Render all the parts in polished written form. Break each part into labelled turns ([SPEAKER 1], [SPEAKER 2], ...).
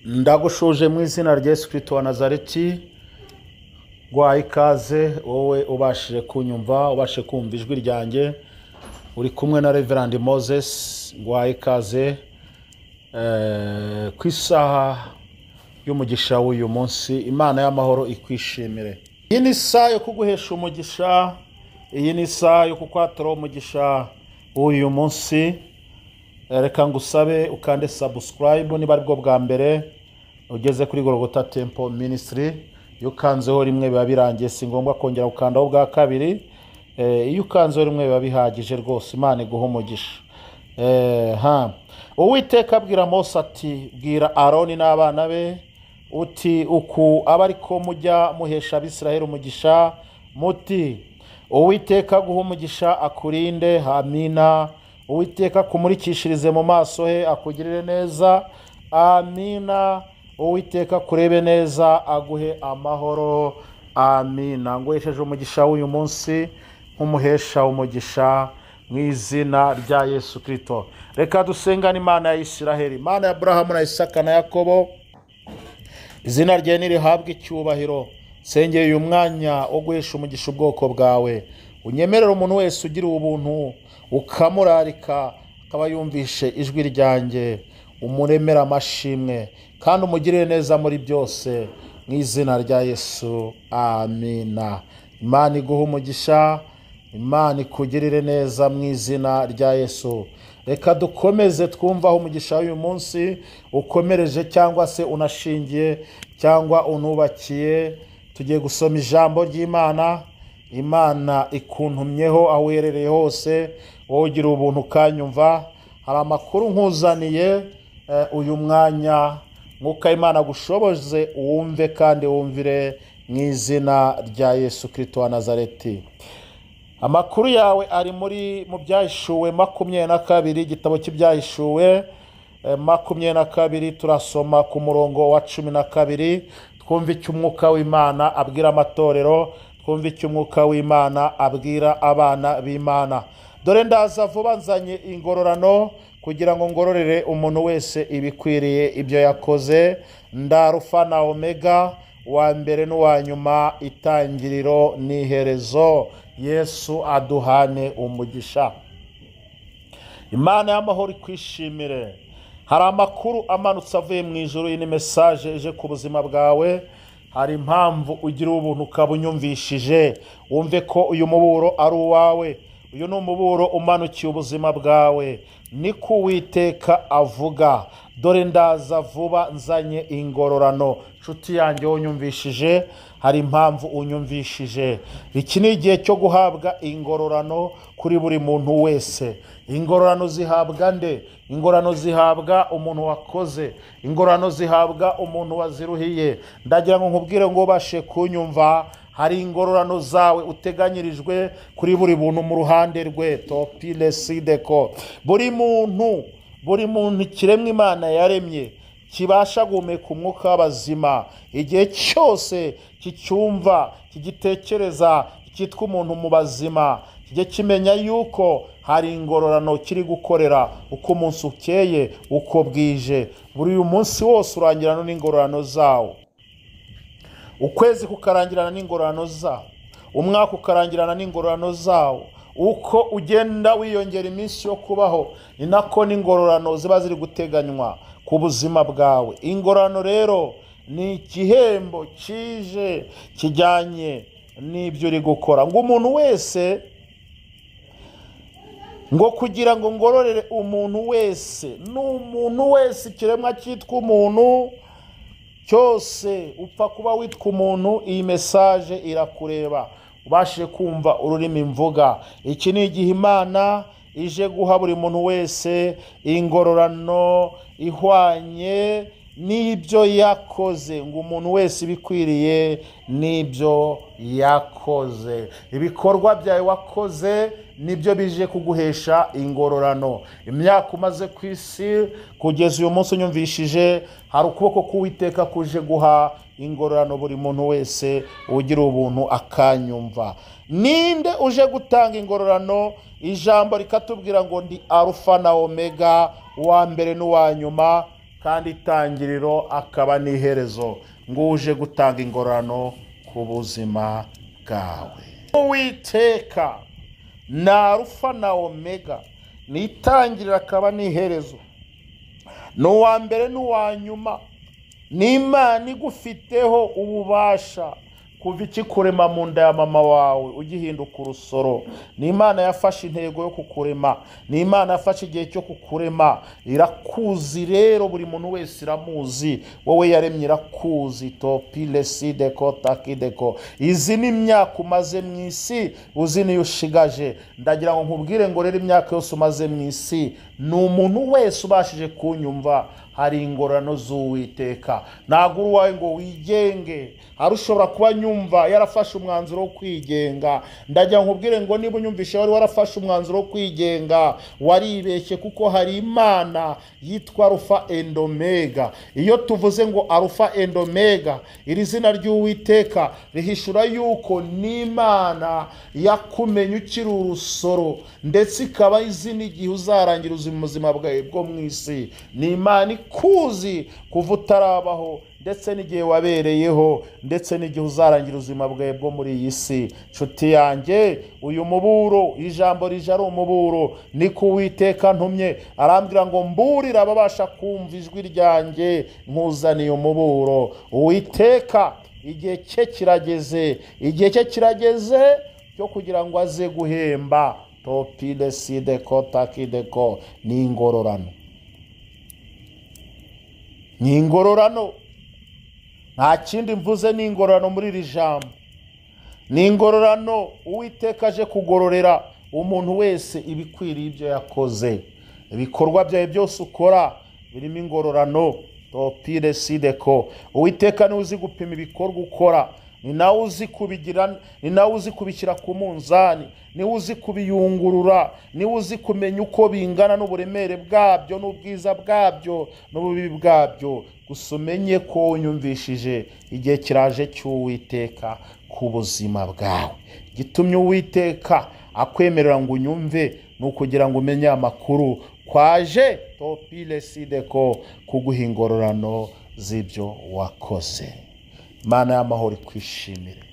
[SPEAKER 1] Ndagushuje mu izina rya Yesu Kristo wa Nazareti, guhaye ikaze wowe ubashije kunyumva, ubashije kumva ijwi ryanjye. Uri kumwe na Reverend Moses. Nguhaye ikaze ku isaha y'umugisha w'uyu munsi. Imana y'amahoro ikwishimire. Iyi ni isaha yo kuguhesha umugisha, iyi ni isaha yo kukwatura umugisha w'uyu munsi. Reka ngusabe ukande subscribe niba aribwo bwa mbere ugeze kuri Gorogota Temple Ministry. Iyo ukanzeho rimwe biba birangiye, si ngombwa kongera gukandaho bwa kabiri. Iyo ukanzeho rimwe biba bihagije rwose. Imana iguha umugisha. Ha Uwiteka abwira Mose ati: "Bwira Aroni n'abana be uti: 'Uku abe ariko mujya muhesha Abisiraheli umugisha, muti: Uwiteka aguha umugisha, akurinde. Amina. Uwiteka akumurikishirize mu maso he, akugirire neza. Amina. Uwiteka akurebe neza, aguhe amahoro. Amina.'" Nguhesheje umugisha w'uyu munsi nk'umuhesha w'umugisha mu izina rya Yesu Kirisito. Reka dusengane Imana ya Isiraheli, Imana ya Aburahamu na Isaka na Yakobo. Izina rye nirihabwe icyubahiro. Nsengeye uyu mwanya wo guhesha umugisha ubwoko bwawe. Unyemerere umuntu wese ugira ubuntu ukamurarika, akaba yumvishe ijwi ryanjye, umuremere amashimwe kandi umugirire neza muri byose, mu izina rya Yesu, amina. Imana iguhe umugisha, Imana ikugirire neza mu izina rya Yesu. Reka dukomeze twumve aho umugisha w'uyu munsi ukomereje, cyangwa se unashingiye, cyangwa unubakiye. Tugiye gusoma ijambo ry'Imana. Imana ikuntumyeho aho uherereye hose, wowe ugira ubuntu ukanyumva. Hari amakuru nkuzaniye uyu mwanya. Mwuka Imana agushoboze wumve kandi wumvire mu izina rya Yesu Kirisito wa Nazareti. Amakuru yawe ari mu Byahishuwe 22, igitabo cy'Ibyahishuwe 22. Turasoma ku murongo wa 12, twumve icyo Umwuka w'Imana abwira amatorero, twumve icyo Umwuka w'Imana abwira abana b'Imana. "Dore ndaza vuba, nzanye ingororano kugira ngo ngororere umuntu wese ibikwiriye ibyo yakoze. Ndi Alufa na Omega, uwa mbere n'uwa nyuma, itangiriro n'iherezo." Yesu aduhane umugisha. Imana y'amahoro ikwishimire. Hari amakuru amanutse avuye mu ijuru. Iyi ni message ije ku buzima bwawe. Hari impamvu ugira ubuntu ukaba unyumvishije. Wumve ko uyu muburo ari uwawe. Uyu ni umuburo umanukiye ubuzima bwawe. Niko Uwiteka avuga: "Dore ndaza vuba, nzanye ingororano." Nshuti yanjye unyumvishije, hari impamvu unyumvishije. Iki ni igihe cyo guhabwa ingororano kuri buri muntu wese. Ingororano zihabwa nde? Ingororano zihabwa umuntu wakoze, ingororano zihabwa umuntu waziruhiye. Ndagira ngo nkubwire ngo ubashe kunyumva, hari ingororano zawe uteganyirijwe kuri buri muntu mu ruhande rwe. Topile sideko. Buri muntu, buri muntu, ikiremwa Imana yaremye kibasha guhumeka umwuka w'abazima, igihe cyose kicyumva, kigitekereza, cyitwa umuntu mu bazima, kijye kimenya yuko hari ingororano kiri gukorera uko umunsi ukeye, uko bwije. Buri uyu munsi wose urangirana n'ingororano zawo, ukwezi kukarangirana n'ingororano zawo, umwaka ukarangirana n'ingororano zawo. Uko ugenda wiyongera iminsi yo kubaho, ni nako n'ingororano ziba ziri guteganywa ku buzima bwawe. Ingororano rero ni igihembo kije kijyanye n'ibyo uri gukora. Ngo umuntu wese, ngo kugira ngo ngororere umuntu wese, ni umuntu wese, ikiremwa cyitwa umuntu cyose. Upfa kuba witwa umuntu, iyi message irakureba. Ubashije kumva ururimi mvuga, iki ni igihe Imana ije guha buri muntu wese ingororano ihwanye n'ibyo yakoze. Ngo umuntu wese ibikwiriye n'ibyo yakoze. Ibikorwa byawe wakoze nibyo bije kuguhesha ingororano. Imyaka umaze ku isi kugeza uyu munsi unyumvishije, hari ukuboko k'Uwiteka kuje guha ingororano buri muntu wese ugira ubuntu akanyumva. Ninde uje gutanga ingororano? Ijambo rikatubwira ngo: "Ndi Arufa na Omega, uwa mbere n'uwa nyuma." kandi itangiriro akaba n'iherezo, nguje gutanga ingororano ku buzima bwawe. Uwiteka ni Arufa na Omega, ni itangiriro akaba n'iherezo, ni uwa mbere n'uwa nyuma, ni Imana igufiteho ububasha kuva ikikurema mu nda ya mama wawe ugihinduka urusoro. Ni Imana yafashe intego yo kukurema, ni Imana yafashe igihe cyo kukurema, irakuzi. Rero buri muntu wese iramuzi, wowe yaremye irakuzi. Topilesideko takideko, izi ni imyaka umaze mu isi, uzi niyo ushigaje. Ndagira ngo nkubwire ngo rero imyaka yose umaze mu isi, ni umuntu wese ubashije kunyumva, hari ingororano z'Uwiteka. Ntabwo uri uwawe ngo wigenge. Hari ushobora kuba nyumva yarafashe umwanzuro wo kwigenga. Ndagira nkubwire ngo niba unyumvishe wari warafashe umwanzuro wo kwigenga, waribeshye, kuko hari Imana yitwa Arufa and Omega. Iyo tuvuze ngo Arufa and Omega, iri zina ry'Uwiteka rihishura yuko n'Imana yakumenye ukiri urusoro, ndetse ikaba izi n'igihe uzarangira ubuzima bwawe bwo mu isi. Ni Imana ikuzi kuva utarabaho, ndetse n'igihe wabereyeho, ndetse n'igihe uzarangira ubuzima bwawe bwo muri iyi si. Nshuti yanjye, uyu muburo, ijambo rije ari umuburo, niko Uwiteka ntumye, arambwira ngo mburire ababasha kumva ijwi ryanjye, nkuzaniye umuburo. Uwiteka igihe cye kirageze, igihe cye kirageze cyo kugira ngo aze guhemba. Topilesideko takideko, ni ingororano, ni ingororano, nta kindi mvuze, ni ingororano muri iri jambo, ni ingororano. Uwiteka aje kugororera umuntu wese ibikwiriye ibyo yakoze. Ibikorwa byawe byose ukora birimo ingororano. Topilesideko, Uwiteka niwe uzi gupima ibikorwa ukora, ni nawe uzi kubigira, ni nawe uzi kubishyira ku munzani, niwe uzi kubiyungurura, niwe uzi kumenya uko bingana n'uburemere bwabyo n'ubwiza bwabyo n'ububi bwabyo. Gusa umenye ko unyumvishije, igihe kiraje cy'Uwiteka ku buzima bwawe. Gitumye Uwiteka akwemerera ngo unyumve ni ukugira ngo umenye amakuru kwaje topilesideko kuguha ingororano z'ibyo wakoze. Imana y'amahoro ikwishimire,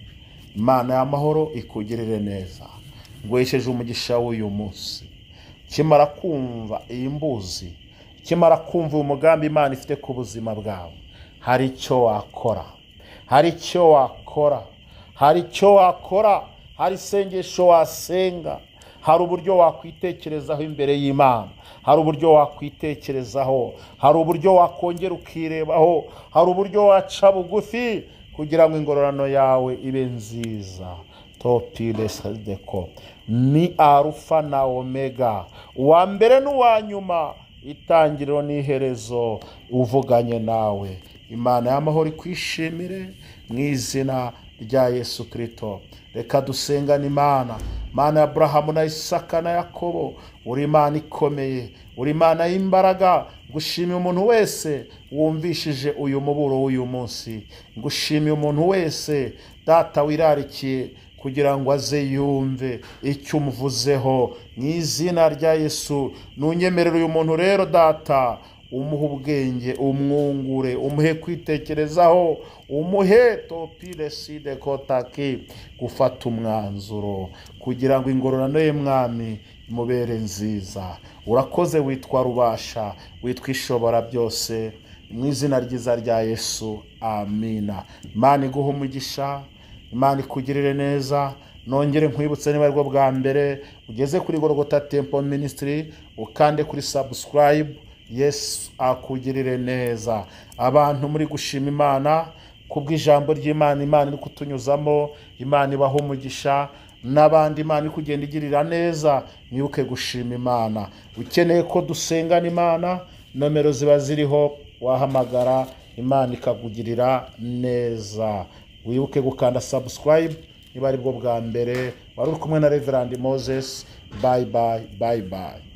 [SPEAKER 1] Imana y'amahoro ikugirire neza. Ngwesheje umugisha w'uyu munsi. Kimara kumva iyi mbuzi, kimara kumva uyu mugambi Imana ifite ku buzima bwawe, hari icyo wakora, hari icyo wakora, hari icyo wakora, hari isengesho wasenga, hari uburyo wakwitekerezaho imbere y'Imana, hari uburyo wakwitekerezaho, hari uburyo wakongera ukirebaho, hari uburyo waca bugufi kugira ngo ingororano yawe ibe nziza. Topilesideko ni Arufa na Omega, uwa mbere n'uwa nyuma, itangiriro n'iherezo, uvuganye nawe. Imana y'amahoro ikwishimire mu izina rya Yesu Kristo. Reka dusengane Imana, Mana ya Aburahamu na Isaka na Yakobo, uri Imana ikomeye, uri Imana y'imbaraga. Ngushimiye umuntu wese wumvishije uyu muburo w'uyu munsi, ngushimiye umuntu wese Data wirarikiye kugira ngo aze yumve icyo umuvuzeho mu izina rya Yesu. Nunyemerere uyu muntu rero Data, umuhe ubwenge, umwungure, umuhe kwitekerezaho, umuhe topilesideko taki gufata umwanzuro kugira ngo ingororano ye Mwami imubere nziza. Urakoze, witwa Rubasha, witwa Ishobora byose, mu izina ryiza rya Yesu, amina. Imana iguhe umugisha, Imana ikugirire neza. Nongere nkwibutse, niba aribwo bwa mbere ugeze kuri Gorogota Temple Ministry, ukande kuri subscribe. Yesu akugirire neza. Abantu muri gushima Imana kubw'ijambo ry'Imana, Imana iri kutunyuzamo, Imana ibaha umugisha. N'abandi Imana iri kugenda igirira neza, mwibuke gushima Imana. Ukeneye ko dusengana Imana, nomero ziba ziriho, wahamagara Imana ikakugirira neza. Wibuke gukanda subscribe niba aribwo bwa mbere. Wari uri kumwe na Reverend Moses. Bye bye, bye bye.